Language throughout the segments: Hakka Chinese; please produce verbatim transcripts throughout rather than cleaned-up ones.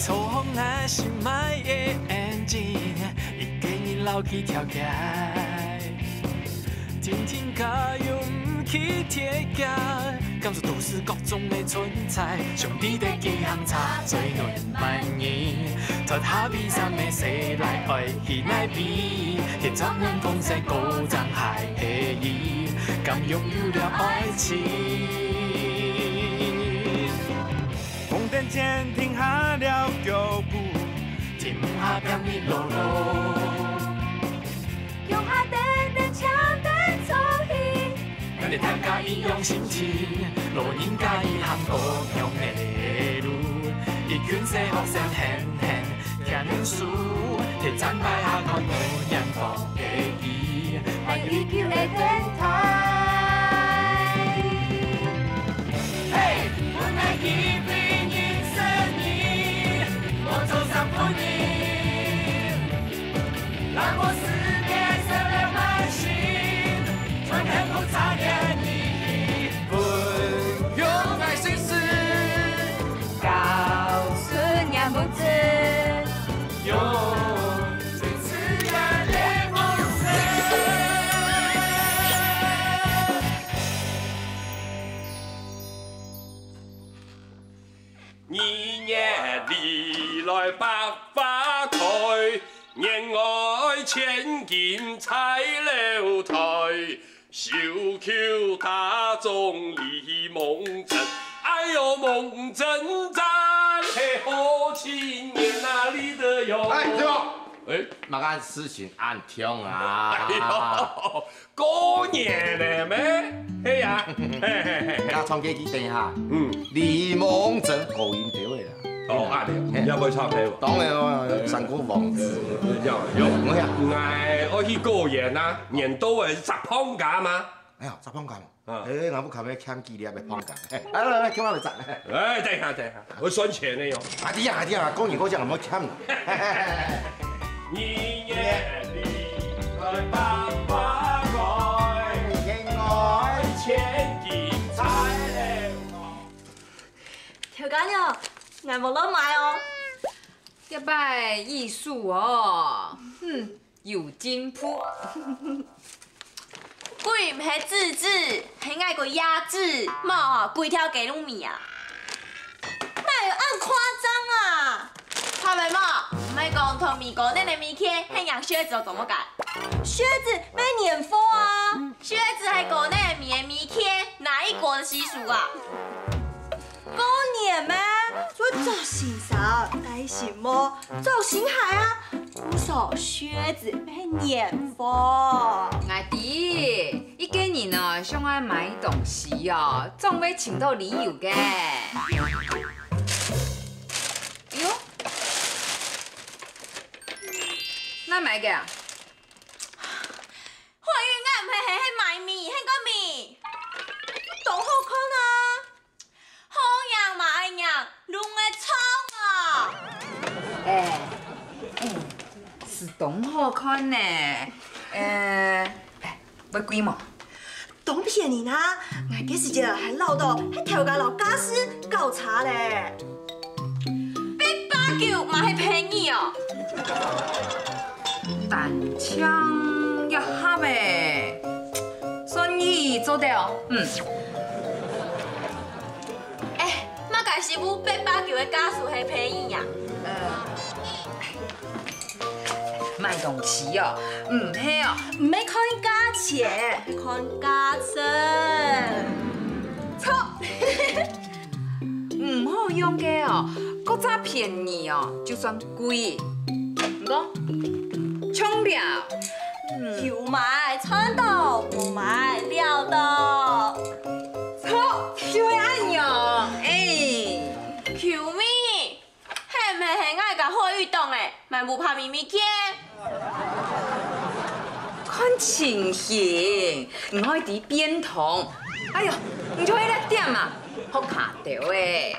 坐風啊，心愛的engine，一个人老去跳起。天天加油，毋去鐵架，感受都市各種的存在。兄弟的幾行車，最暖萬人。脫下悲傷的細賴，愛去哪位？去找能風聲高漲海的伊，敢擁有了愛情？ 紅燈前停下了腳步，停下拼命路路。腳下等等，請等坐起。咱大家一樣心情，老人家一行各樣的路。一群細學生，嘿嘿，牽手，提前排下看到遠方的伊。 還有依舊的電台。嘿，阮愛去對人生你，我做三分一，讓我世界燒了滿心，全天不差點你，不用愛心事，告訴你不知，用最自然的方式。 二月裡來百花開，園外千金在樓台，繡球打中李夢珍。哎喲，夢珍讚，嘿，好情人啊，你的喲。哎，對吧？哎，麼个事情恁暢啊？哎喲， 過年了咩？係啊，嘿嘿嘿嘿。加唱幾句等一下。嗯，李夢珍高音調个啦。哦，啊，你也會唱歌無？當然哦，山歌王子。有有，我呀，𠊎愛去過年啊，年到了，十放假嘛。哎呀，十放假嘛。啊，哎，𠊎屋下要欠幾粒个放假。哎，來來來，叫𠊎來摘。哎，等一下等一下，愛算錢个喲。啊，對呀對呀，過年過節毋好欠。 二月裡來百花開，園外千金在樓台。頭家娘，𠊎無亂買哦。這擺意思哦，嗯，有進步。 佢毋係子子，係𠊎个鴨子，無吼，歸條街攏味啊！哪有恁誇張啊？怕咩無？毋係講同美國恁个物件，係讓靴子做麼个？靴子買年貨啊！靴子係國內美个物件，哪一國的習俗啊？ 過年咩？除了著新衫、戴新帽、著新鞋啊，毋少靴子買年貨。𠊎知，一個人哦，想愛買東西哦，總會尋到理由个。喲，哪買个啊？ 哎喲，𠊎毋係，係，係買米，係講米，當好看啊！好樣嘛愛樣，攏會錯啊！哎，哎，係當好看呢。呃，哎，會貴無？當便宜啊！𠊎該時節還恅著，係頭家摎家私搞差咧。 八百九嘛係便宜哦。單淨一盒誒，算你做得哦。嗯。哎，麼个師傅八百九个價數係便宜啊？呃，買東西哦，毋係哦，毋係看價錢，係看價錢。錯。 毋好用个哦，較早便宜哦，就算貴。毋過，像了，嗯，有買賺到，無買了到。好，就係恁樣，哎。救命！係毋係係𠊎个好運動誒？ 買無怕咪咪見。看情形，你愛知變通。哎喲，你就係這點啊，學卡兜誒。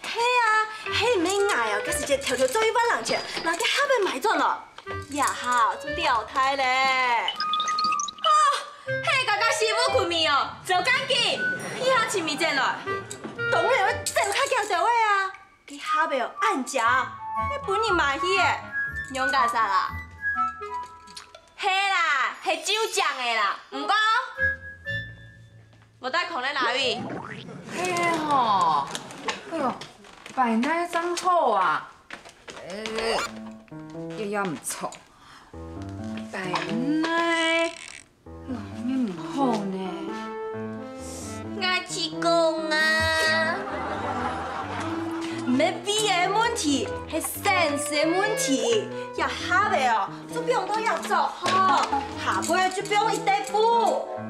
係啊，係毋係𠊎啊，該時節偷偷做一萬零錢，拿該盒仔買轉來。這下就了大咧。啊，係該个師傅睏咪哦，走趕緊，一下尋咪轉來。當然愛走較遽兜仔啊！佢下背哦恁正，會分人罵去个，仰結煞啦？係啦，係酒醉个啦，毋過，無帶囥在哪位？係吼，哎喲，擺哪正好啊？呃，這也毋著，擺哪？ 哦，恁毋好呢。𠊎試講啊。毋係位仔問題，係sense个問題。這下背哦，就放到這著吼，下背就放一垤布，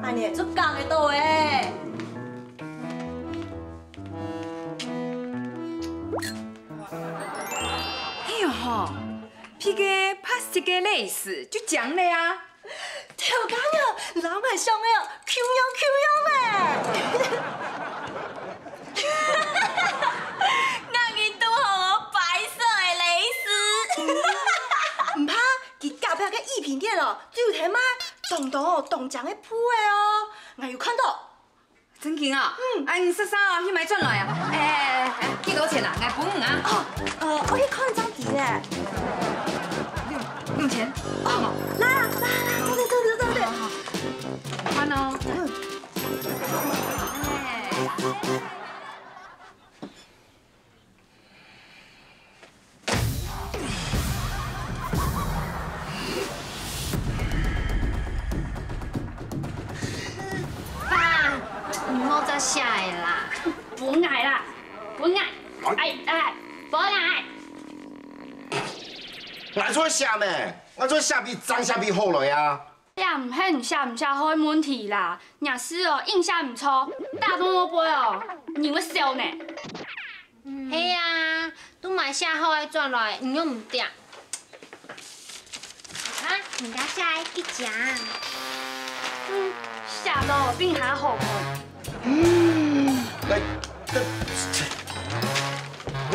恁仔就講得到欸。哎喲吼，披个白色个lace就靚了啊！ 頭家娘，摎𠊎想个哦，共樣共樣欸！𠊎今拄好無白色个lace。毋怕，佢隔壁个衣品店哦，就有在賣，當多哦，當靚个布仔哦，𠊎有看著。 正經啊？嗯。哎，你煞煞去買轉來啊！哎哎哎哎，幾多錢啊？𠊎分你啊！哦，呃，𠊎去看張地咧。用錢？哦，來啦來啦，對對對對對對。好好好，看哦。嗯。哎。 爸，你莫再寫了啦。分𠊎啦，分𠊎！哎哎，分𠊎！𠊎做寫咩？𠊎做寫比正寫比好來啊！這毋係你寫毋寫好个問題啦，若係哦，印寫毋著，打到落背哦，人會笑呢。 係啊，都買寫好个轉來，你又毋點。啊，人家寫个幾張？嗯，寫到比你還好看。嗯，來，這，這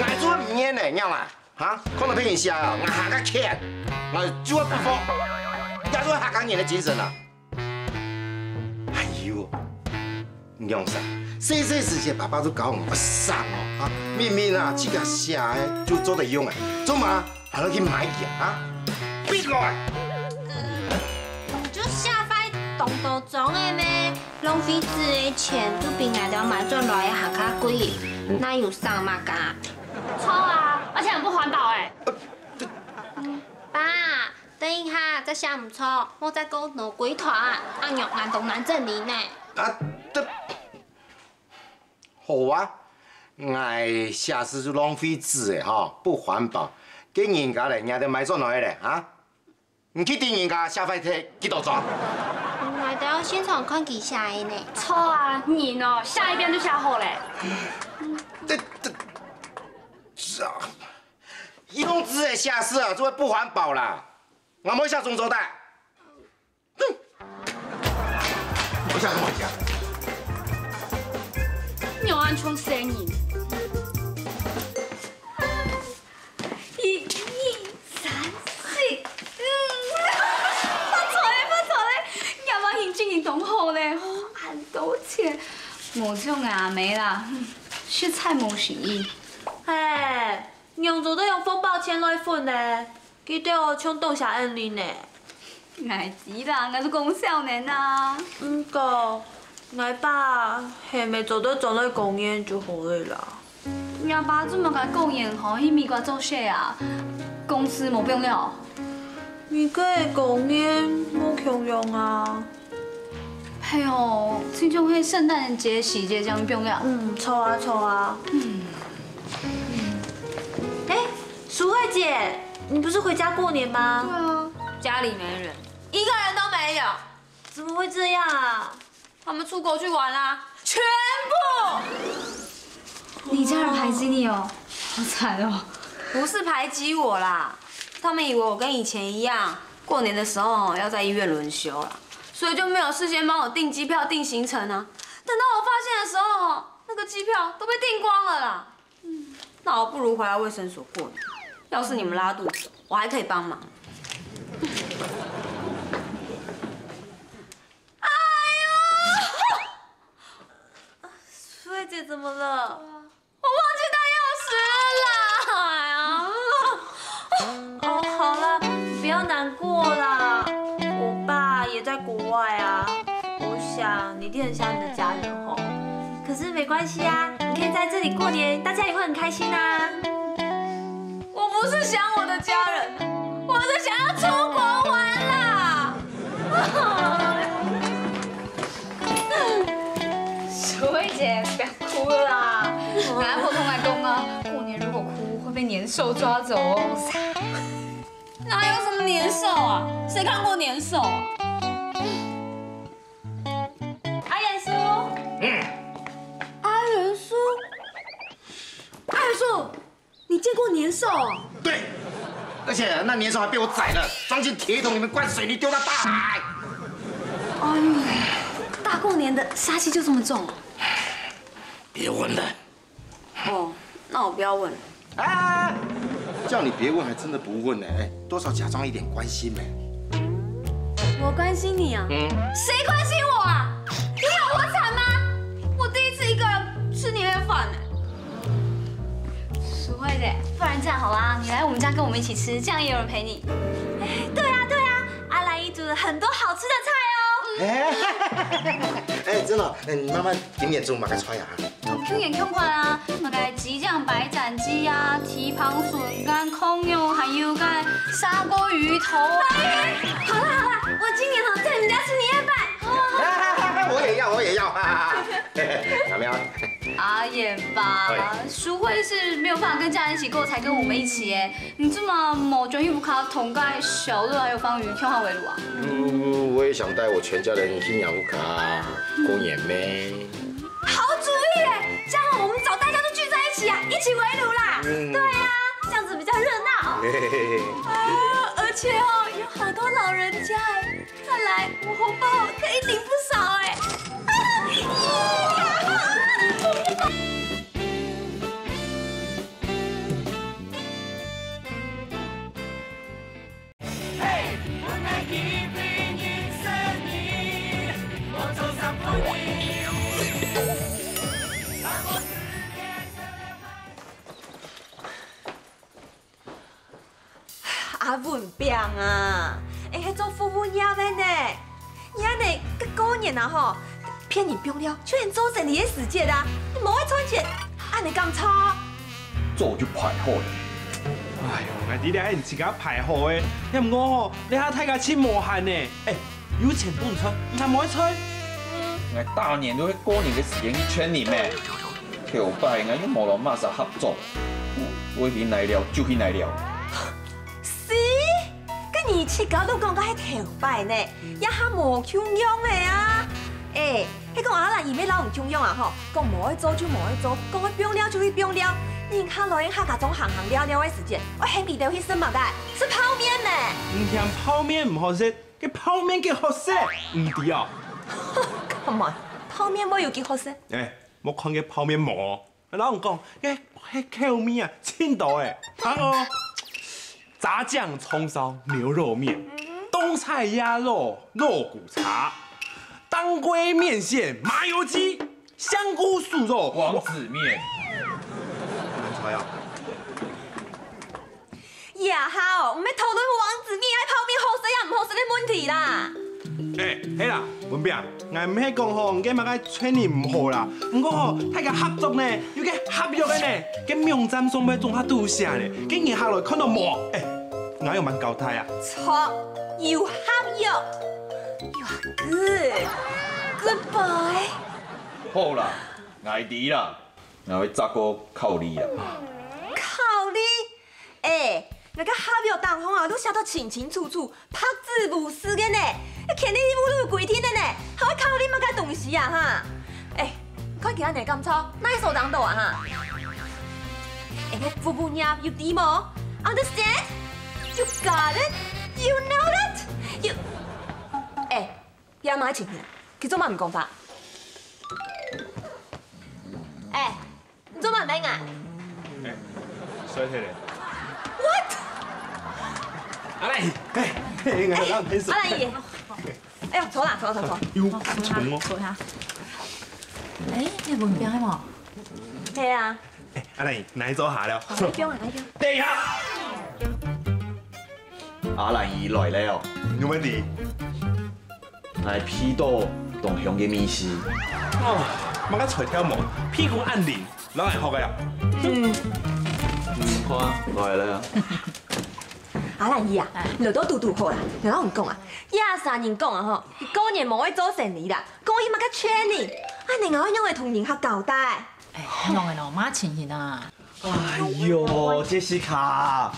，𠊎做毋認呢，你知無？哈？看到別人寫啊，𠊎還較譴，𠊎就會不服，這就係客家人个精神啊！ 哎喲，你仰煞，細細時節爸爸都教𠊎愛省哦，啊，明明啊，自家寫个就做得用个，做麼還愛去買藥啊？閉嘴！你就寫塊當多張个咩，浪費紙个錢都比𠊎兜買轉來个還較貴，哪有省麼个？著啊，而且很不環保哎。爸， 等一下，這寫毋著，莫再過挪歸團，恁樣𠊎當難整理呢。啊，這，好啊，𠊎寫字就浪費紙个吼，不環保，該人家咧，人家都買轉來咧，啊？你去等人家寫壞忒幾多張？𠊎兜現場看佢寫个呢。著啊，人哦，寫一遍就寫好咧。這，這，這啊！ 用紙个寫字啊，就會不環保啦。𠊎無寫中作忒。哼！無寫，無寫。仰恁像細人？一、二、三、四，嗯，發財咧，發財咧！若爸心情當好咧，哦，恁多錢。無像𠊎阿姆啦，哼，實在無誠意。嘿， 仰做得用紅包錢來分呢？佢兜像當惜𠊎俚呢。𠊎知啦，𠊎就講笑呢啊。毋過，𠊎爸係毋係做得轉來公園就好了啦。若爸做麼个公園吼去美國做事啊？公司無放尞？美國个公園無共樣啊。 係哦，親像係聖誕節時節正放尞。嗯，著啊，著啊。嗯。哎，淑慧姐，你不是回家過年嗎？對啊，家裡沒人，一個人都沒有。怎麼會這樣啊？他們出國去玩啦，全部。你家人排擠你哦，好慘哦。不是排擠我啦，他們以為我跟以前一樣，過年的時候要在醫院輪休啦，所以就沒有事先幫我訂機票、訂行程啊。等到我發現的時候，那個機票都被訂光了啦。嗯，那我不如回來衛生所過年。要是你們拉肚子，我還可以幫忙。哎呦！慧姐怎么了？我忘记带钥匙了啦！哎呀，哦，好了，你不要难过啦。我爸也在国外啊，我想你一定很想你的家人哦。可是没关系啊，你可以在这里过年，大家也会很开心啊。我不是想我的家人，我是想要出国玩啦。淑慧姐，不要哭了啦。我还普通来讲啊，过年如果哭会被年兽抓走哦。哪有什么年兽啊？谁看过年兽啊？阿元叔，嗯，阿元叔，阿元叔，你见过年兽啊？对，而且那年兽还被我宰了，装进铁桶里面灌水泥丢到大海。哎呦，大过年的杀气就这么重。别问了。哦，那我不要问了。啊，叫你别问，还真的不问呢。哎，多少假装一点关心没？我关心你啊？嗯，谁关心我啊？你有我惨吗？我第一次一个人吃年夜饭呢。淑慧姐，不然这样好啦，你来我们家跟我们一起吃，这样也有人陪你。哎，对啊，对啊，阿兰姨煮了很多好吃的菜哦。哎，哎，真的，哎，你妈妈今年煮么个菜啊？同去年同款啊，那个激酱白斩鸡啊，蹄髈、笋干、空肉，还有个砂锅鱼头。哎，好啦好啦，我今年哦在你们家吃年夜饭。我也要，我也要。阿喵，阿言吧，淑慧是没有办法跟家人一起过，才跟我们一起耶。你这么没转去屋下同个小乐还有方瑜跳下围炉啊？嗯，我也想带我全家人去娘屋下过年咩。好主意耶！这样我们找大家都聚在一起啊，一起围炉啦。对啊，这样子比较热闹。啊，而且哦，有好多老人家哎，看来我红包可以领不少哎。阿文炳啊，哎，係做服務業个呢，你恁呢，个過年啊吼，騙人放尞，就係做生理个時節啊，你無愛賺錢，恁呢敢錯？做就歹好了。哎喲，𠊎知了，係你自家歹好个，也毋過吼，這下大家盡無閒呢。哎，有錢分你賺，你還無愛賺？𠊎大年都係過年个時間去勸你咩？頭擺𠊎又無摎麼儕合作，愛去哪尞就去哪尞。 死！該你自家都講个係頭擺呢，這下無共樣个啊！哎，係講阿蘭姨乜摎你共樣啊吼，講無愛做就無愛做，講愛放尞就去放尞。人客來客家庄行行尞尞个時節，愛喊佢兜去食麼个？食泡麵咩？你嫌泡麵毋好食，該泡麵幾好食，毋知哦？Come on，泡麵會有幾好食？哎，莫看該泡麵無哦。 摎你講，該係口味啊，盡多誒。聽哦，炸醬蔥燒牛肉麵，冬菜鴨肉肉骨茶，當歸麵線麻油雞，香菇素肉王子麵。你猜啊？ 這下哦，毋係討論王子麵還泡麵好食也毋好食个問題啦。哎，係啦，文炳，𠊎毋係講吼，你个麼个餐廳毋好啦，毋過吼，大家合作呢，有个合約个呢，該網站上背總下都有寫呢，該人客來看到無？哎，𠊎有蠻交代啊。著，有合約，you are good，goodbye。好啦，𠊎知啦。 𠊎會再過考慮啊。考慮？哎，𠊎个合約當中啊，都寫到清清楚楚，白紙黑字个呢，權利義務都有規定个呢，還會考慮麼个東西啊哈？哎，看佢恁呢敢錯，哪會收當多啊哈？哎，服務業有知無？Understand? You got it? You know it? You…… 哎， 你阿媽情形，佢做麼毋講話？哎，你做麼毋應啊？哎，衰退咧。What？阿蘭姨，哎，哎，阿蘭姨，哎喲，坐啦，坐坐坐。有蟲哦。坐下。哎，你文炳係無？係啊。哎，阿蘭姨，𠊎做好了。來，來，來。等一下。阿蘭姨來了哦。有問題？𠊎鼻著當香个味緒。哦，麼个菜頭毛，鼻著恁靈，哪來學个啊？嗯。你看，來了啊。阿蘭姨啊，來到堵堵好啦，𠊎摎你講啊，這儕人講啊吼，佢過年無愛做生理啦，講佢麼个勸你，啊，你仰會同人客交代？ 哎，仰仔咯，麼情形啊？哎喲，Jessica，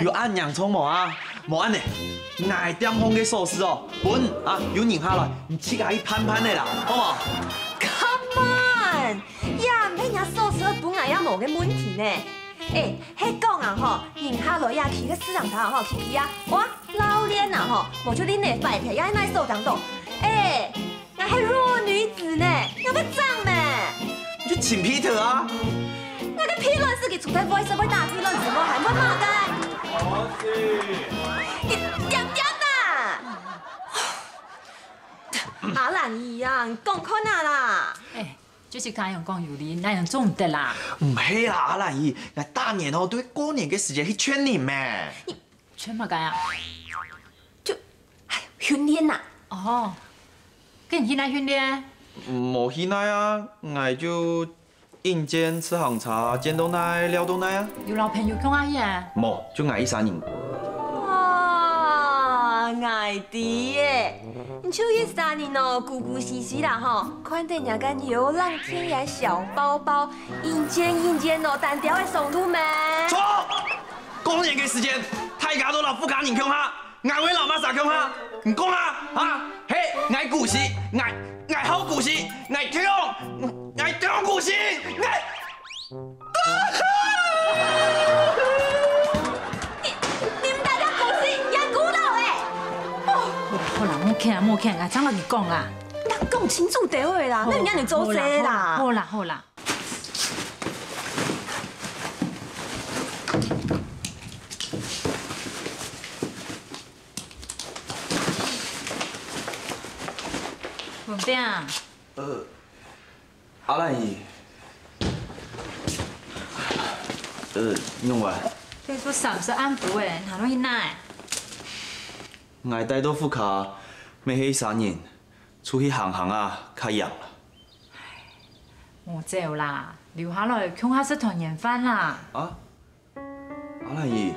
有恁嚴重無啊？無恁仔，𠊎店項个鎖匙哦，分啊有人客來，你自家去辦辦仔啦，好無？Come on，也毋係若鎖匙分𠊎也無个問題呢。哎，係講啊吼，人客來呀，企个市場頭吼，企企啊，哇，老練啊吼，無就恁仔壞皮，也係哪鎖當到。哎， 𠊎係弱女子呢，𠊎會爭咩？你就請Peter啊！𠊎个屁卵係佢出在會社會打屁卵之外，還會麼个？你恬恬啊！阿蘭姨啊，你講看啊啦！哎，就是恁樣講有理，恁樣做毋得啦。毋係啦，阿蘭姨，𠊎逐年吼，都係過年个時節去勸人咩。勸麼个啊？就，哎，訓練啊！哦， 該你去哪訓練？無去哪啊，𠊎就應徵自行車，見到哪尞到哪啊。有摎朋友共下去啊？無，就𠊎一儕人。啊，𠊎知咧，你就一儕人哦，孤孤栖栖啦吼，看著若个牛郎天涯小包包，應徵應徵哦，單調个上路咩？著！過年个時節，大家都摎屋下人共下， 𠊎會摎麼儕共下？你講啊，啊，係，𠊎孤栖，𠊎，𠊎好孤栖，𠊎忒，𠊎忒孤栖，𠊎。你，你毋單淨孤栖，你還孤老欸！哦，好啦，莫譴啊，莫譴，𠊎正摎你講啦。你講清楚兜仔啦，好，哪恁樣做事啦？好啦，好啦，好啦。 文炳。呃，阿蘭姨。呃，仰仔？這都三十暗晡仔，哪落去哪？𠊎戴到屋下，乜係一儕人，出去行行啊，較癢啦。莫走啦，留下來共下食團圓飯啦。啊？ 阿蘭姨。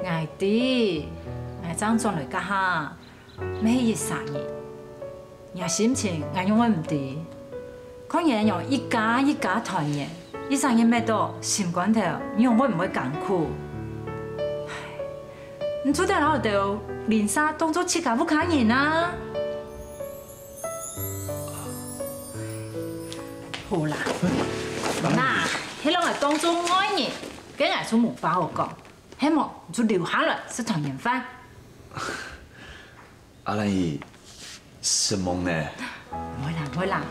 𠊎知，𠊎正轉來該下，乜係一儕人。若心情𠊎仰會毋知？看人仰一家一家團圓，一儕人搣到心肝頭，你仰會毋會艱苦？唉，你做得摎兜鄰舍當做自家屋下人啊！ 好啦，那，係摎𠊎當做外人，該𠊎就無話好講，係無，你就留下來食團圓飯。阿蘭姨，承蒙呢。毋會啦，毋會啦，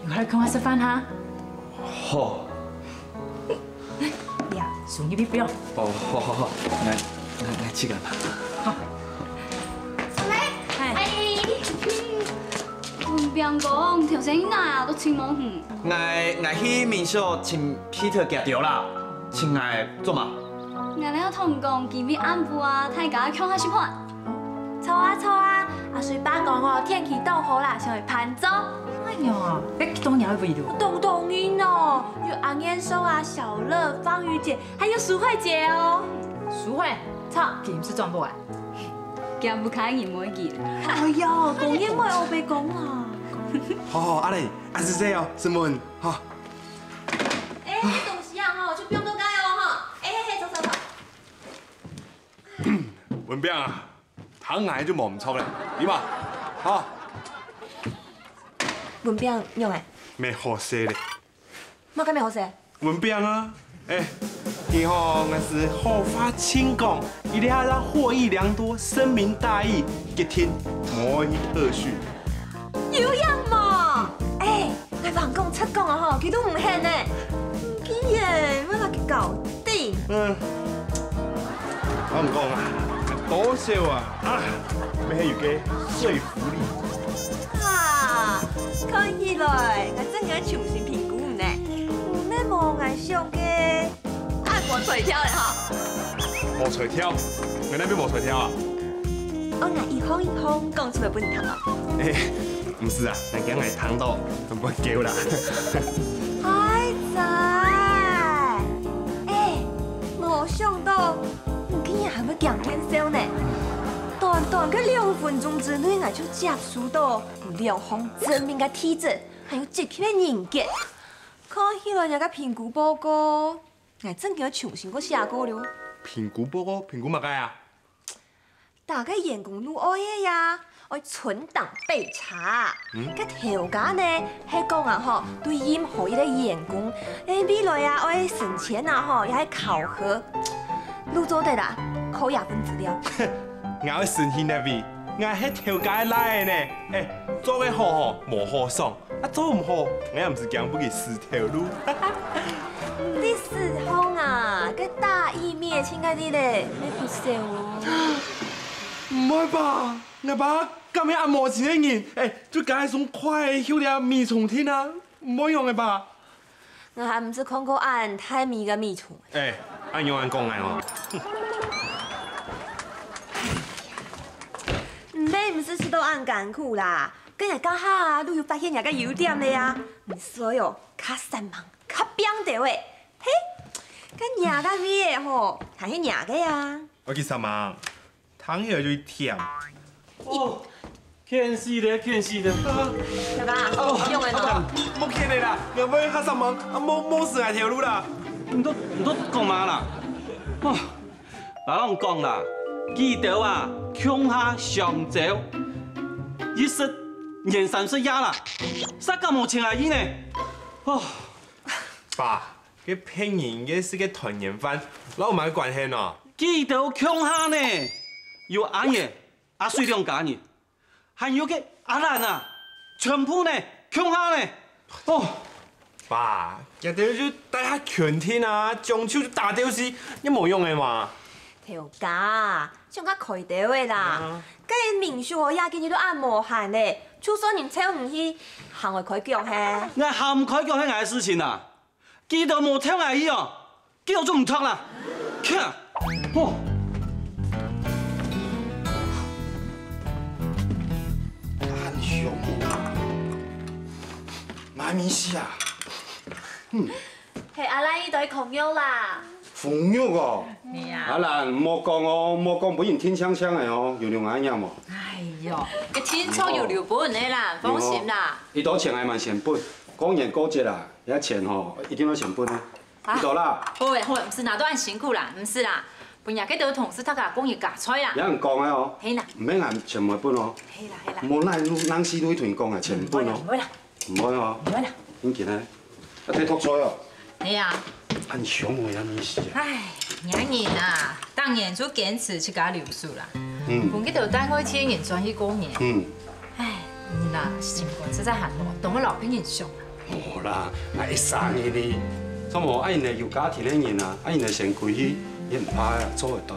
留下來共下食飯哈。好。 呀，送你去表。哦，好好好，𠊎𠊎𠊎去看吧。好。小梅，嗨。哎，文炳講，頭先你哪都尋無去。𠊎𠊎去民宿尋Peter佢兜啦，請𠊎做麼？𠊎來同你講，今晡日暗晡啊，大家共下食飯。 著啊著啊，阿水伯講哦，天氣當好啦，想去伴奏。哎呀，該幾多人會去咯？當多人哦，有阿燕叔啊、小樂、方瑜姊，還有淑慧姊哦。淑慧，著，佢毋係轉屋啊？佢屋下人毋會去。哎呀，講人毋愛烏白講啊。好好，阿麗，恁仔細哦，承蒙，好。哎，該東西啊吼，就放到該哦吼。哎嘿嘿，走走走。 文炳啊，聽𠊎就無毋著咧，對無？哈？文炳仰仔？乜好勢咧。麼个乜好勢？文炳啊，哎，佢吼，𠊎係好話盡講，佢這下獲益良多，深明大義，一定無愛去偷稅。 有影無？哎，𠊎橫講直講啊吼，佢都毋肯呢。佢耶，𠊎摎佢搞定。嗯，𠊎毋講啊，多少啊，啊，乜係有個說服力。啊，看起來，𠊎正經愛重新評估你呢。毋免無𠊎想个恁無才調个吼。無才調？𠊎哪位無才調啊？哦，𠊎一項一項講出來分你聽哦。欸，毋使啊，𠊎驚𠊎聽到，分人笑啦。哎哉，欸，無想到你竟然還會驚見笑呢！短短个兩分鐘之內，𠊎就接收到 有兩項致命个特質，還有積極个人格。看起來，這个評估報告，𠊎正經愛重新過寫過了。評估報告，評估麼个啊？逐个員工都愛个呀，愛存檔備查。嗯。該頭家呢，係講啊吼，對任何一個員工，欸，未來啊，愛升遷啊吼，也係考核，都做得啦，靠這份資料。𠊎愛升遷哪位？ 𠊎係頭家个倈仔呢，欸，做个好吼，無好爽；啊，做毋好，𠊎也毋使驚分佢辭頭路。你這時候啊，該大義滅親个你咧，愛不捨哦。毋會吧？𠊎爸敢係恁無情个人？欸，就該種快樂休了米蟲聽啊，毋會樣个吧？ 𠊎還毋識看過恁大味个米蟲。欸，恁樣恁講𠊎哦。毋係毋識食到恁艱苦啦，該𠊎這下啊，都有發現若个優點了啊。毋使哦，較煞猛，較拚頭仔。嘿，該若个味仔吼，還係若个啊。我去煞猛。 聽起來就甜。哦，譴死咧，譴死咧！啊，爸爸，哦，用个喏。莫譴咧啦，𠊎會較煞猛，啊，莫莫使𠊎頭路啦。你都你都講麼啦？哦，𠊎摎你講啦，佢兜啊，共下相招，一食年三十夜啦，煞敢無情愛意呢？哦，爸，該別人个係个團圓飯，摎𠊎麼个關係呢？佢兜共下呢，有阿爺 阿水兩家人，還有該阿蘭啊，全部呢，共下呢。哦，爸，這兜就戴下拳定啊，將就就打鬥死，也無用个嘛。頭家，想較開兜仔啦。啊。該民宿哦，這幾日都恁無閒咧，就算人湊你去，還愛開腳嘿。該還開腳係𠊎个事情啊。 佢兜無湊𠊎去哦，佢兜就毋著啦！切！吼！恁凶哦！𠊎毋死啊！係阿蘭一堆睏肉啦！睏肉哦！係啊。阿蘭，莫講哦，莫講分人聽淨淨个哦，有留𠊎樣無？哎喲，該定著有留分你啦，放心啦。有哦，幾多錢𠊎嘛先分，過年過節啦，這錢吼，一定愛先分哦。 啊，知道啦。好誒，好誒，毋使拿到恁辛苦啦，毋使啦。分若該兜同事大家講一家菜啦。這樣講个哦，係啦。毋免恁全部分哦。係啦，係啦。無哪能事都同你講啊，全部分哦。毋會啦，毋會啦。毋會哦。毋會啦。恁緊呢？啊，忒托菜哦。係啊。恁凶哦，恁意思啊。唉，若人啊，當然就堅持自家留守啦。嗯。分該兜單位个人轉去過年。嗯。唉，你啦，心肝實在還無，當愛摎別人想啊。 無啦，𠊎一儕人哩，做麼个愛人有家庭个人啊，愛人先歸去，也毋怕啊，做得到。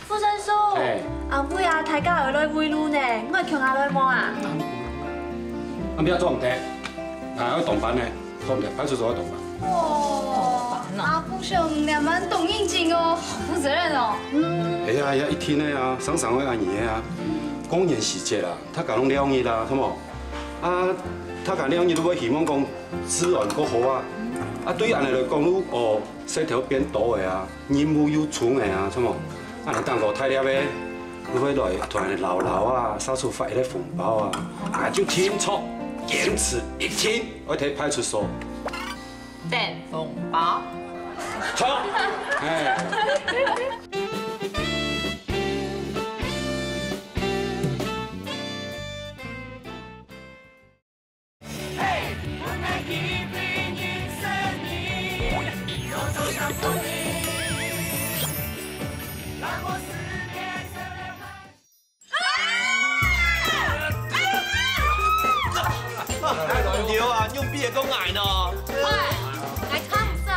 傅先生，嘿。暗晡啊，大家愛來圍爐呢，𠊎共下來無啊？啊，毋愛做毋得，𠊎愛當班呢，做毋得，派出所愛當班。哦，阿富兄，你們當認真哦，好負責任哦。嗯。係啊，係啊，一定个啊，常常會恁樣个啊。過年時節啊， 大家攏尞日啦，著無？啊，大家尞日都會希望講治安較好啊。啊，對恁樣來講，就哦，事頭變多个啊，任務又重个啊，著無？恁樣等到大粒个，就會來團咾咾啊，煞出發一個紅包啊，啊，就定著，堅持一定愛去派出所。 等紅包。著，哎。哎，老牛啊，用筆也夠矮呢。喂，來看色啦。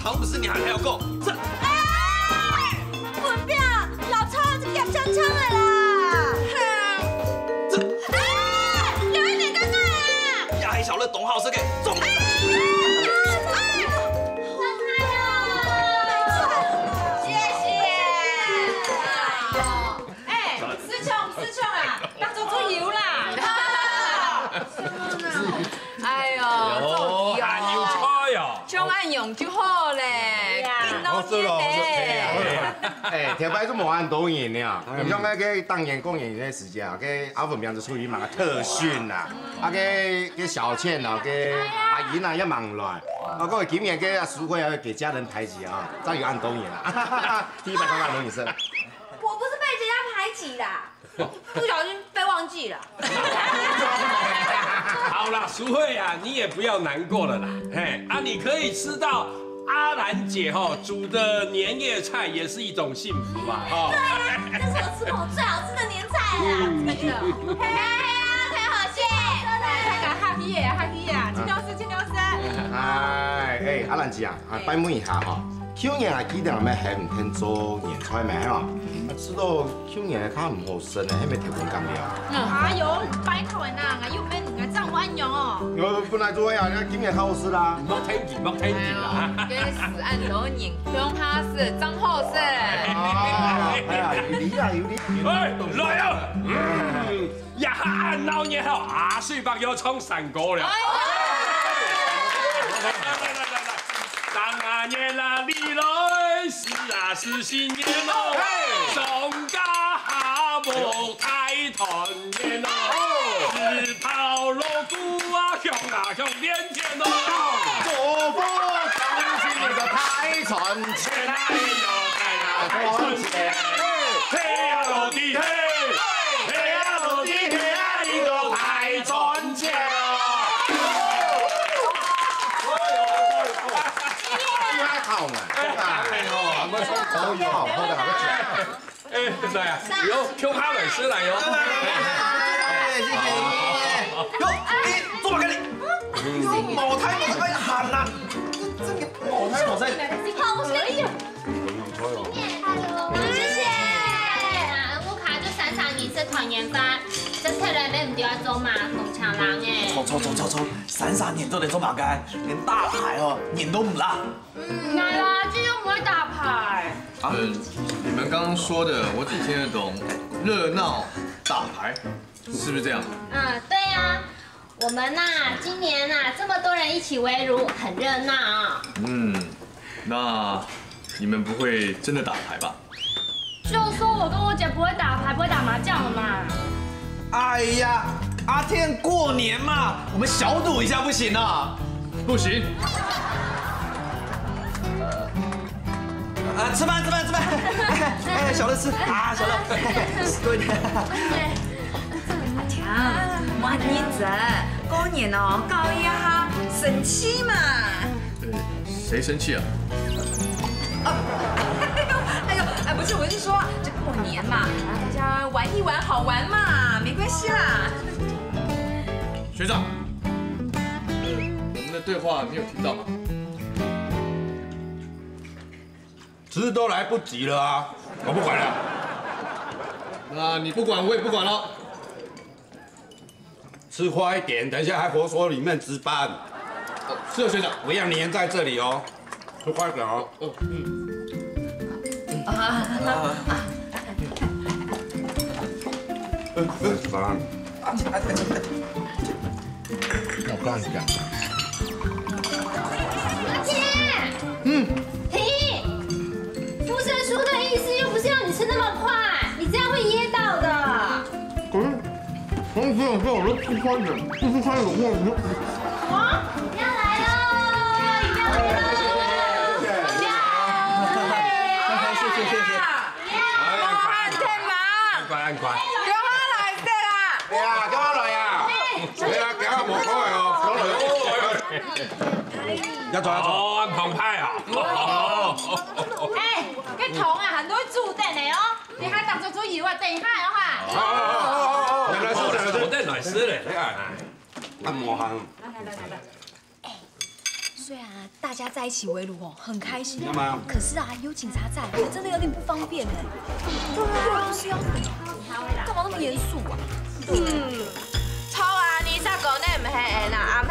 唐姆斯，你還要夠？這，哎，本表老臭就夾槍槍的啦。這，哎，有一點謝謝。哎呦，哎，思聪，思聪啊，當作做有啦。哎呦，做有哦。還有菜哦。像恁樣就好咧，哎呀。好食咯，好食。哎呀，哎，頭擺都無恁多人呢，像該个當年過年个時節啊，該阿文平就出去忙特訓啦，啊，該，該小倩啊，該阿英啊也忙亂，啊，各位今年該阿淑慧啊，給家人排擠啊，這樣有恁多人啊，第一擺看到恁多人是。我不是被人家排擠啦，不小心被忘记了。好啦，淑慧啊，你也不要难过了啦。嘿，啊，你可以吃到阿兰姐吼煮的年夜菜，也是一种幸福嘛，吼。对啊，这是我吃过最好吃的年菜了啦，真的。嘿，太好谢。来，大家客氣啊，客氣啊，盡量食，盡量食。哎，哎，阿蘭姐啊，啊，拜問一下吼，舊年啊，記得俺們還毋肯做年菜咩吼？啊，知道舊年較毋好 食呢，係毋係忒過減了？哎喲，拜託你啦，又毋係你正會恁樣哦。我本來就會啊，那今年較好食啦。莫添佢，莫添佢啦。該係恁多人鄉下食正好食。啊，哎呀，有理啊，有理。哎，來啊！嗯，呀，恁鬧熱吼，阿水伯要唱山歌了。哎呀！來，來，來，來，來。 當阿月啊，你來，是啊，是新年咯。嘿。莊稼下無大團圓咯。哦。豬頭老虎啊，響啊響連天咯。哦。祝福恭喜你个大賺錢。哎喲，大賺錢。嘿啊，老弟嘿，嘿啊，老弟嘿啊，一个大賺錢。 厲害好嘛，哎，好，好，好，好，好。哎，來啊，有，共下來，先來喲。哎，謝謝你。喲，哎，做麼个你？你說茅台茅台喊啦，這，這個茅台茅台。好，我先。謝謝。啊，屋下就三十年食團圓飯，這出來買毋到做嘛，同搶人哎。錯，錯，錯，錯，錯，三十年都在做麼个？連打牌哦，人都毋拉。 嗯，來啦，這又不會打牌。啊？呃，你們剛剛說的，我只聽得懂熱鬧打牌，是不是這樣？嗯，對啊，我們呐，今年呐，這麼多人一起圍爐，很熱鬧啊。嗯，那你們不會真的打牌吧？就說我跟我姐不會打牌，不會打麻將了嘛。哎呀，阿天，過年嘛，我們小賭一下不行啊？不行。 啊，吃飯，吃飯，吃飯！哎，小樂吃啊，小樂，多一點。阿強，莫認真，過年哦，搞一下生趣嘛。呃，誰生氣啊？哦，哎呦，哎呦，哎，不是，我是說，這過年嘛，大家玩一玩，好玩嘛，沒關係啦。學長，我們的對話你有聽到嗎？ 吃都來不及了啊！我不管了。那你不管，我也不管了。吃快一點，等一下還活鎖裡面值班。哦，是哦，學長。不要黏在這裡哦，吃快一點哦。哦，嗯。啊。 我跟你講，阿姐，嗯，停！不是说的意思，又不是要你吃那么快，你这样会噎到的。可是同时有时候我都吃快一点，不吃快一点，我你就啊，饮料来喽，饮料来喽，饮料，谢谢谢谢。 哎，快，快，快。叫我來食啦。哎呀，叫我來啊！哎呀，今日無開哦。要走，要走。哦，很澎湃啊。哎，該糖啊，很多會煮等的哦。你還當作做有啊，等一下哦哈。好，好，好，好，好，原來是這樣子。我在暖湿嘞。哎呀，按摩行。來，來，來，來。 虽然啊，大家在一起围炉哦，很开心，干嘛？可是啊，有警察在，可真的有点不方便哎。对啊，不是要干嘛那么严肃啊？嗯，臭啊，你啥个呢？毋係啦，阿媽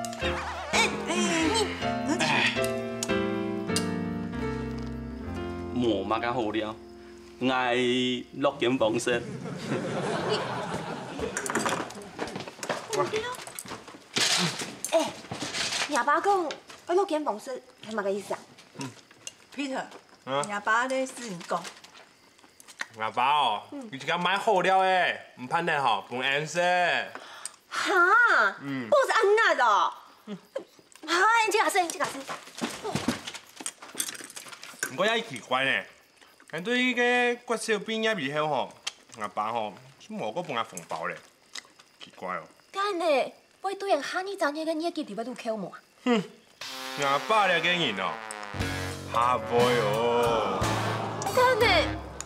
麼个好尞？𠊎樂見黃色。哎，若爸講愛樂見黃色，係麼个意思啊？Peter，啊？若爸咧，係你講。 阿爸哦，你自家買好料誒，毋盼等吼，分𠊎食。哈，嗯，不是恁樣哦。哈，你這个先，你這个先。毋過也奇怪呢，𠊎對該國小畢業以後吼，阿爸吼，就無過分𠊎紅包咧，奇怪哦。該呢，會對𠊎下二十年个月給禮拜都扣無啊？ 哼，阿爸這个人哦，怕會哦。真的，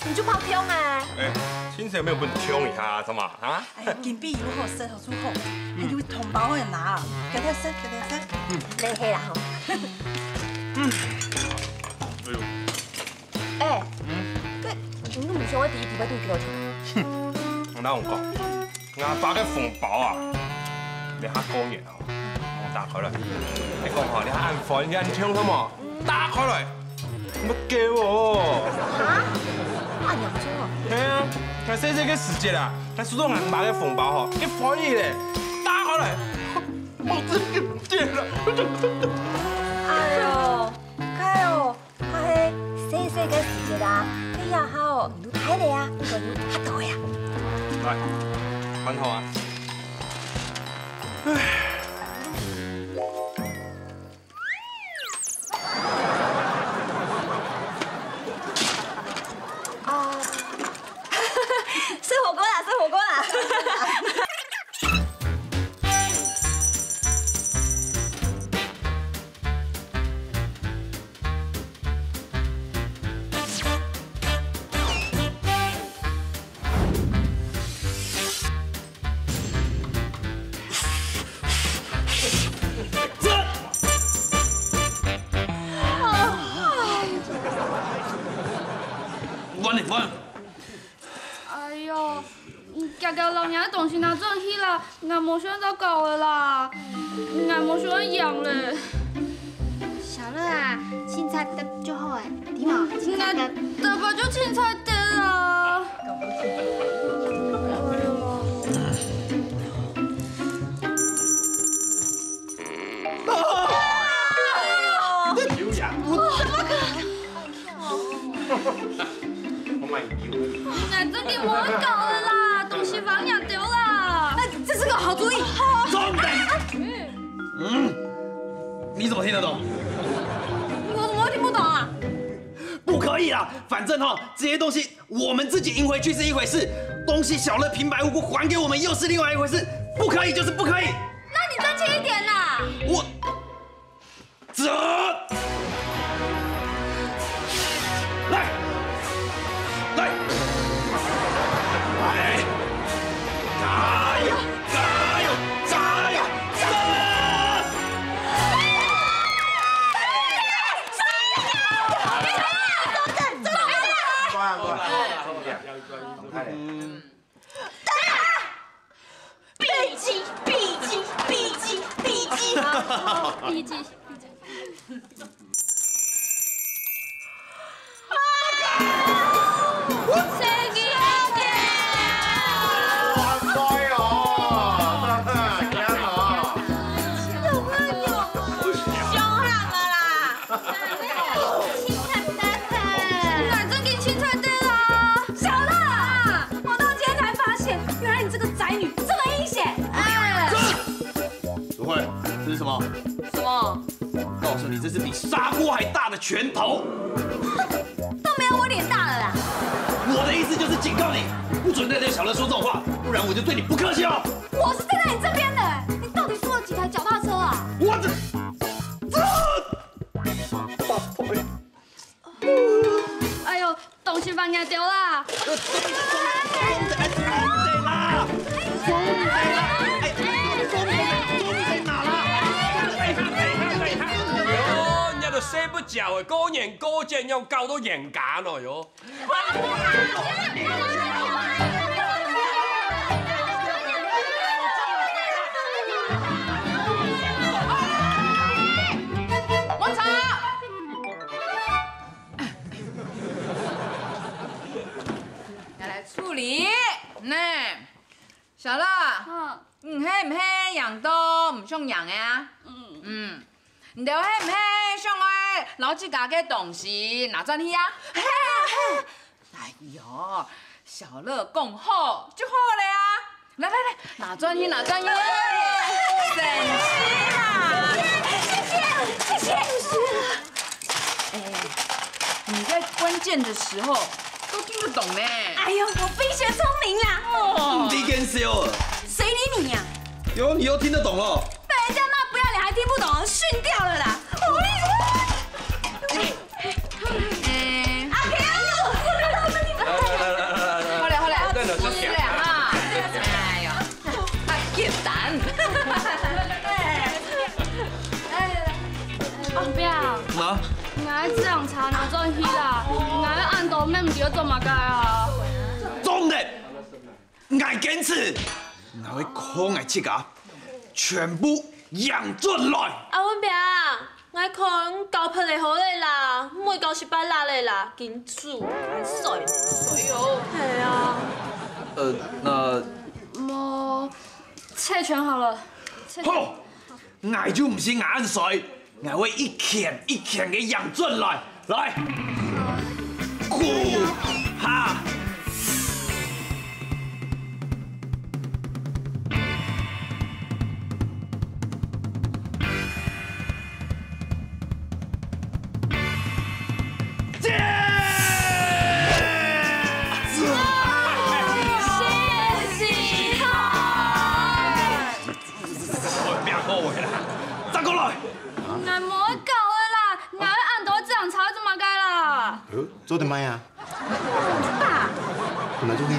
你就怕痛啊？哎，親手沒有不能痛一下，怎麼啊？哎呀，金幣有好食好出好，還有紅包好拿，給他食，給他食。你係啦吼。哎呦。 哎，該你都毋想愛第一禮拜都幾多錢？哼，𠊎同你講，阿爸个紅包啊，你下過年哦，打開來，你講吼，你還恁歡喜恁暢好無？打開來，你要給我哦。哈？恁嚴重哦？係啊，該細細个時節啊，還收到阿爸个紅包吼，幾歡喜咧，打開來，好，這個點了。哎呦，該哦。 還係細細个時節啊，該這下哦，你都大了啊，你可以較多个啊。來，蠻好啊。啊，食火鍋啦，食火鍋啦。完了，完了。哎喲， 你遽遽摎若个東西拿轉去啦，𠊎無想愛搞了啦，𠊎無想愛養了。小樂啊，凊彩得就好誒，對無？凊彩得。得吧，就凊彩得啊。哎呦！怎麼可能？ 𠊎真个無愛搞了啦，東西還若兜啦。哎，這是個好主意。中等。嗯，你怎麼聽得懂？我怎麼會聽不懂啊？不可以啦，反正哈，這些東西我們自己贏回去是一回事，東西小樂平白無故還給我們又是另外一回事，不可以就是不可以。那你爭氣一點啦。我 走！來！來！來！加油！加油！加油！加油！過來，過來。 筆記，筆記，筆記，筆記。筆記，筆記。𠊎正經凊彩得啦！小樂啊，我到今天才發現，原來你這個宅女這麼陰險。哎，不會，這是什麼？什麼？告訴你，這是比砂鍋還大的拳頭。都沒有我臉大了啦。我的意思就是警告你，不准再對小樂說這種話，不然我就對你不客氣哦。我是站在你這邊的，你到底輸了幾台腳踏車啊？我這，這，哎喲，東西還若兜啦！喲，你都睡不著，過年過節仰搞到冤家呢喲！ 莫吵！小樂，嗯。你係毋係贏到毋想贏个啊？嗯。嗯，你兜係毋係想愛摎自家个東西拿轉去啊？哎喲，小樂講好就好了啊！來來來，拿轉去，拿轉去！神奇啦！謝謝謝謝謝謝！哎，你在關鍵的時候都聽得懂呢。哎喲，我冰雪聰明啦！哦，你更笑。谁理你呀？有，你又听得懂了。被人家骂不要脸还听不懂，训掉了啦！哎，阿平，哎呦，来来来来来来，好了好了，再等我失礼哈。哎呦，太简单。阿表，啊，𠊎个紙行叉拿轉去啦，𠊎个恁多乜毋知愛做麼个啊？做毋得，𠊎堅持，𠊎會靠𠊎自家，全部贏轉來。阿文伯，𠊎看交拍个好了啦，毋會搞失敗啦了啦，緊輸，還衰。哎呦，係啊。呃，那我猜拳好了，猜拳。好，𠊎就毋信𠊎恁衰，𠊎會一拳一拳个贏轉來。來，苦哈！ 谢谢。不要后悔啦，再过来。𠊎無愛搞个啦，𠊎會恁多紙行叉做麼个啦？做得賣啊？爸，做麼做呢？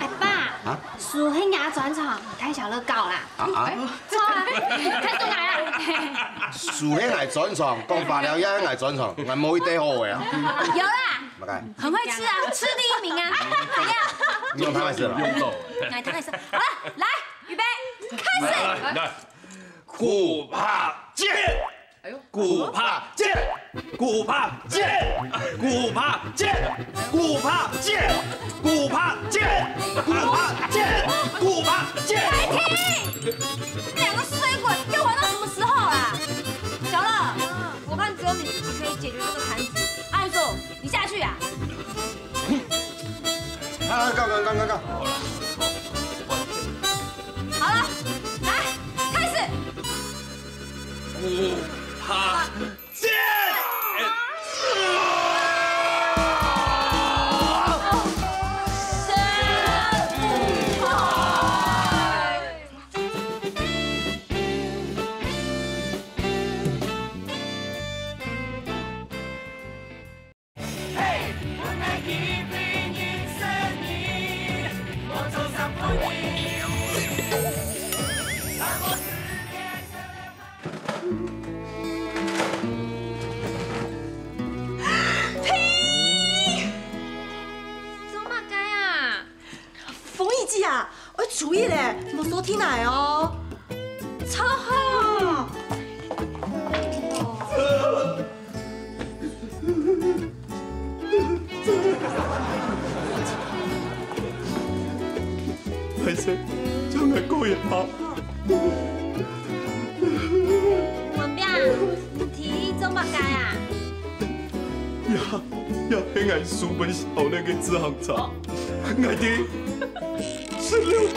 哎爸，啊？輸係𠊎專長，你太小樂高啦。啊啊！錯啊，看出來啊。輸係𠊎專長，講法了也係𠊎專長，𠊎無一定好个啊。有啦，麼个？很會吃啊，吃第一名啊。哎呀，你用他來試了。來，他也是。好了，來，預備，開始。来，苦怕剑，苦怕剑，苦怕剑，苦怕剑，苦怕剑，苦怕剑，苦怕剑。停！你们两个衰鬼要玩到什么时候啊？小乐，我看只有你自己可以解决这个残局。按说，你下去啊。啊，够够够够够！好了，来，开始。苦怕剑。 做麼个啊？鳳儀姐啊，愛注意咧，莫手停來哦。超好！ 歹勢，將𠊎過一下。文炳，你提議做麼个啊？呀，呀，係𠊎輸分小樂个紙行叉，𠊎知，十六塊。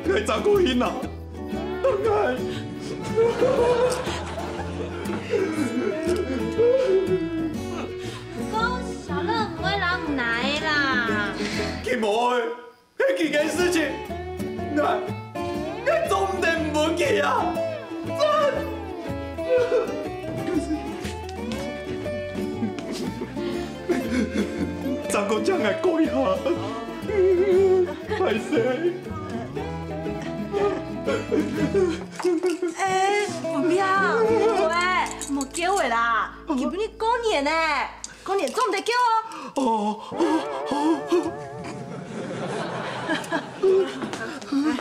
𠊎正過去拿，𠊎。毋過小樂毋會摎你拿个啦。佢無愛，係佢个事情，𠊎，𠊎做毋得毋分佢啊！真。 再過將𠊎過一下，歹勢。哎，文炳，莫哎，莫噭个啦，今晡日過年呢，過年做毋得噭哦。哦，哦，哦。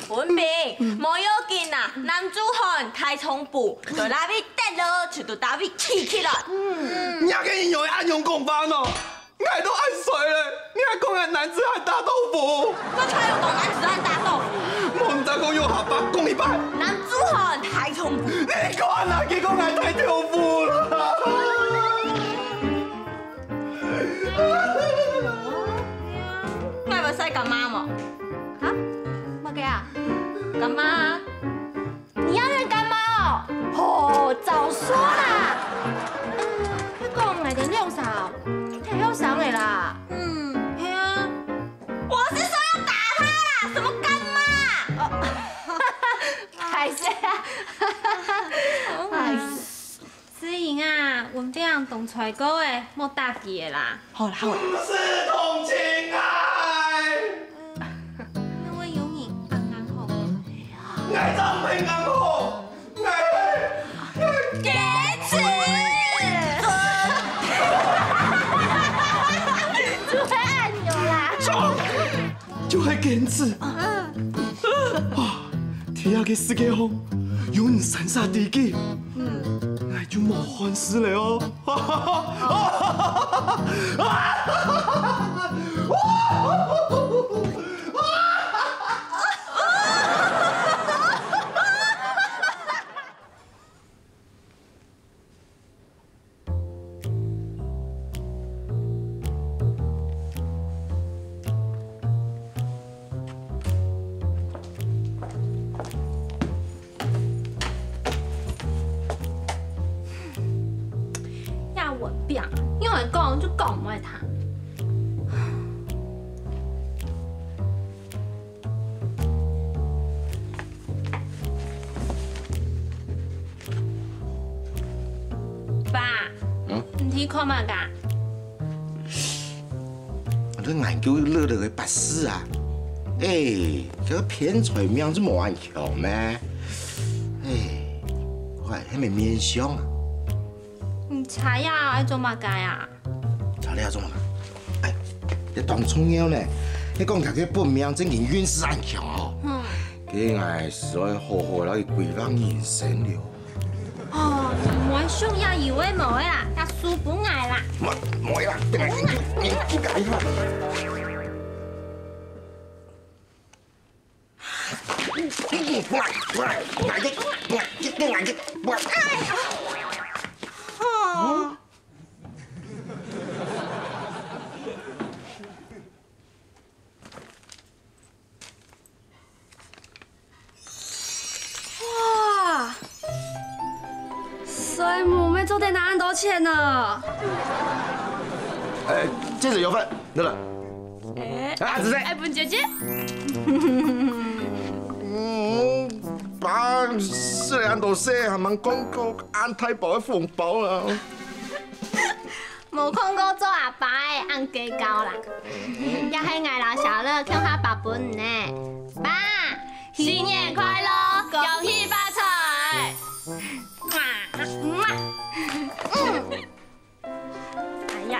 文炳，無要緊啊，男子漢大丈夫，在那位等了，就在那位企起來。你个人又會恁樣講話喏？ 𠊎都恁衰咧，你還講𠊎男子漢大丈夫？我才有講男子漢大丈夫。無講用客話講一擺。男子漢大丈夫。你看啊，佢講𠊎大丈夫啦。𠊎會使感冒無？啊？麼个啊？感冒啊？你要人感冒哦？吼，早說啦！你講𠊎等兩儕，太後生了啦。嗯，係啊。 我是說要打他啦，什麼乾媽？哦，歹勢啊。哎，思瑩啊，阮非常當衰過誒，莫打佢了啦。好啦，好啦。不是同情愛。那位有你剛剛好。愛怎會剛好？ 堅持。就係恁樣啦。就係堅持。啊，在這个世界上，有你三儕知己，𠊎就無憾事了哦。這文炳，用來講就講毋會聽。 爸，嗯？你在看麼个？𠊎在研究樂樂个八字啊。哎，這个偏財命就無恁強咩？哎，𠊎還係面相啊。你猜啊，愛做麼个啊？ 查這做麼个？哎，這當重要呢。你講佢个本命正經運勢恁強哦。嗯。該𠊎係愛好好來規劃人生了。哦，莫想這有的無的啦，這輸分𠊎啦。莫，莫啦，等下你，你，你，你，你， 哇！睡目乜做得拿恁多錢呢？哎，戒指有份，樂樂。 哎，啊，子妹。愛分姐姐。嗯，爸，細人仔還吂看過恁大包个紅包啊。無看過做阿爸个恁計較啦。這係𠊎摎小樂共下包分你呢。爸，新年快樂，恭喜發財！嗯。 哎呀！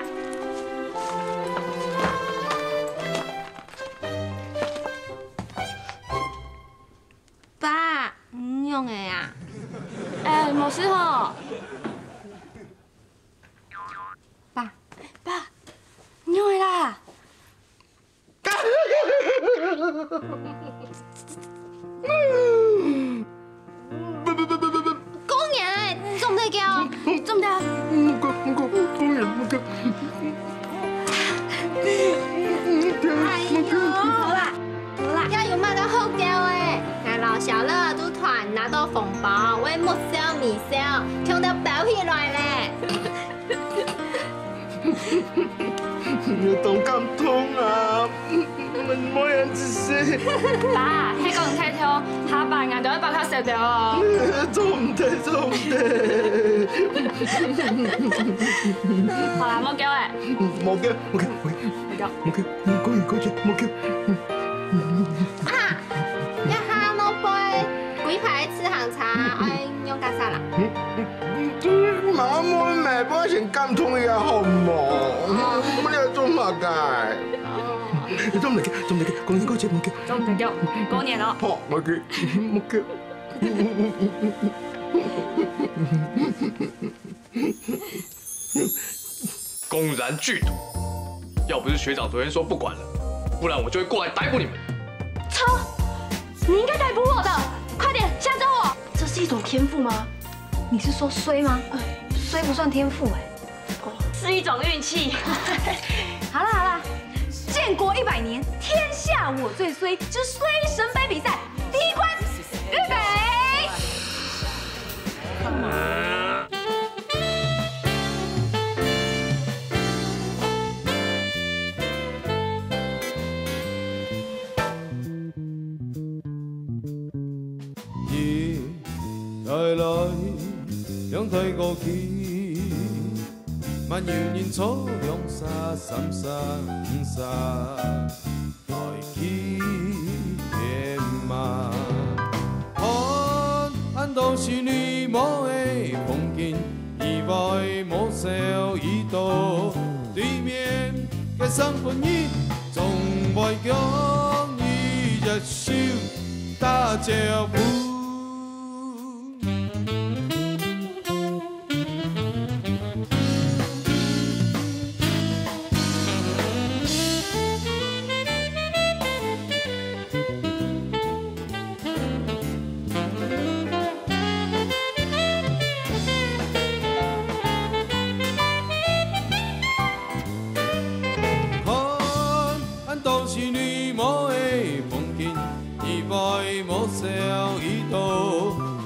爸，你仰仔啊？哎，無事吼。爸，爸，你仰仔啦？ 過年了，你做毋得噭，做毋得。過，過，過年，過。哎喲，好啦，好啦，這有麼个好噭个？𠊎摎小樂都團拿到紅包，會目笑眉笑，窮到飆起來咧。 你當感動啊！莫恁仔細。爸，係講你太痛，下擺𠊎就愛包較少兜哦。做毋得，做毋得。好啦，莫噭咧。莫噭，莫噭，莫噭，莫噭，莫噭，莫噭。啊，這下老輩，規排自行車，愛 用較少啦。媽媽，莫買，不要先感動一下好無？哦。莫來做麼个？哦。做毋得噭，做毋得噭，過年過節莫噭。做毋得噭，過年哦。好，莫噭，莫噭。公然拒賭，要不是學長昨天說不管了，不然我就會過來逮捕你們。操！你应该逮捕我的，快点吓走我！这是一种天赋吗？你是说衰吗？衰不算天赋哎。是一种运气。好啦好啦，建国一百年，天下我最衰之衰神杯比赛第一关，预备。一台来，两台过去，嘛有人坐两三三五三，来去天嘛。看，俺当时你无的风景，意外无笑一到，对面个生分人，总会讲你一手打招呼。 看，俺当时你无的风景，意外无笑一到，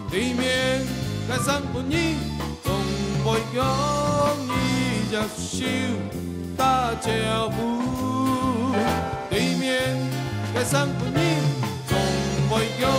对面个生分人，总会讲你一手打招呼。对面个生分人，总会讲